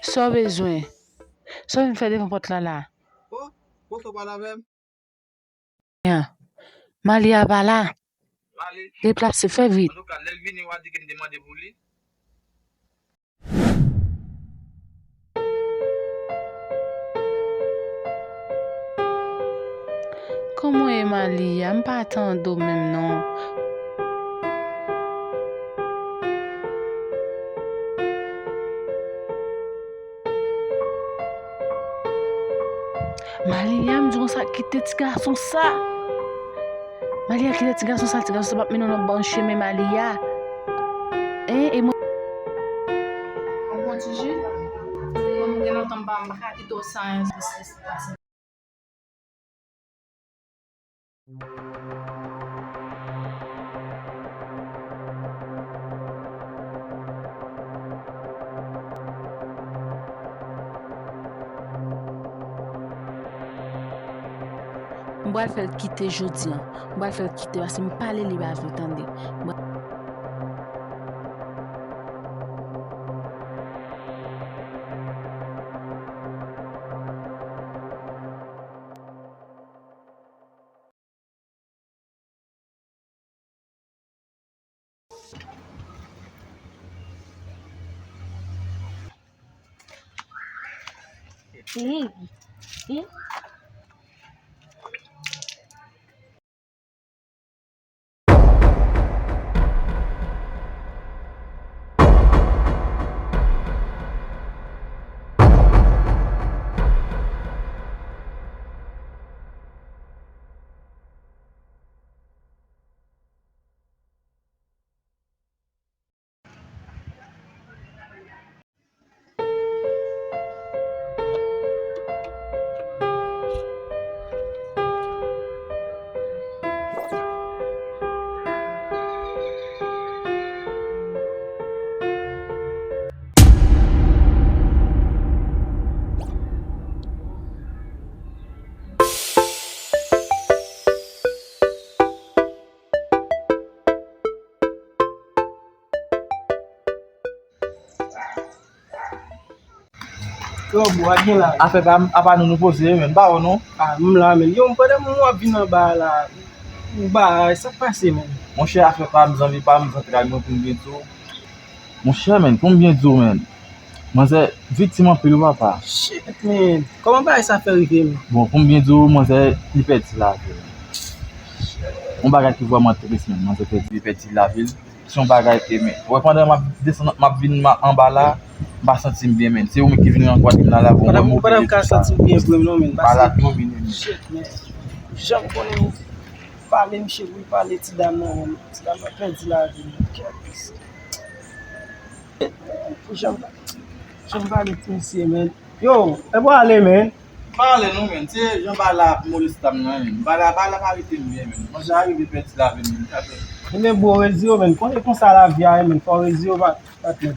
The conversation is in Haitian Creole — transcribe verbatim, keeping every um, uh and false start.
Sa w bezwen? Sa w vin fè devan pòt la la? Oh, bon, sa w pale avè m? Malia pa la. Mali. Deplase, fè vit. Antouka, lè l vini, w a di ke m te mande pou li. Kòman w ye, Malia? M pa tande w menm non. Malia, m di konsa, kite ti gason sa. Malia, kite ti gason sa, ti gason sa p ap mennen w nan bon chemen, Malia. Hein, e mwen. Ou bon ti ji? Bon, gen lontan m pa, m pa ka kite w san yon. M pral fè l kite jodi a. M pral fè l kite paske m pale li pa vle tande. M pral Yo, bro, a gen la. Afè pa m, apa nou, nou poze, men, m pa wè w non. Ah, m la, men. Yo, m pandan m w ap vin anba la. Ou ba, sa k pase, men? Monchè, afè pa m, zanmi pa m, zantray mwen, pou m byen di w. Monchè, men, pou m byen di w, men. Manzè viktim anpil wi, papa. Shit, men. Kòman bagay sa fè rive, men? Bon, pou m byen di w, manzè, li pèdi lavi l. Yon bagay ki vrèman tris, men. Manzè pèdi, li pèdi lavi l. Se yon bagay ke, men. Wè, pandan m ap desann, m ap vin ma-, anba la, m pa santi m byen, men. Se ou menm ki vin rankontre m la, la, bon, pandan, wè, pandan m ka santi m byen vre, non, men. Malad domine, men. Shit, men. Jan m konnen pale, misye vin pale ti dam nan, men. Ti dam nan pèdi lavi l, men. Kèt. Jan, jan m pale ti misye, men. Yo, e pou ale, men. Pa ale non, men. Se jan bagay la ap moleste m nan, men. Bagay la, bagay la pa rete m byen, men. Mwen ja rive pèdi lavi m, men. Ebyen, bro, rezire w, men. Konn e konsa lavi a ye, men. Fò w rezire w, pa, patnè.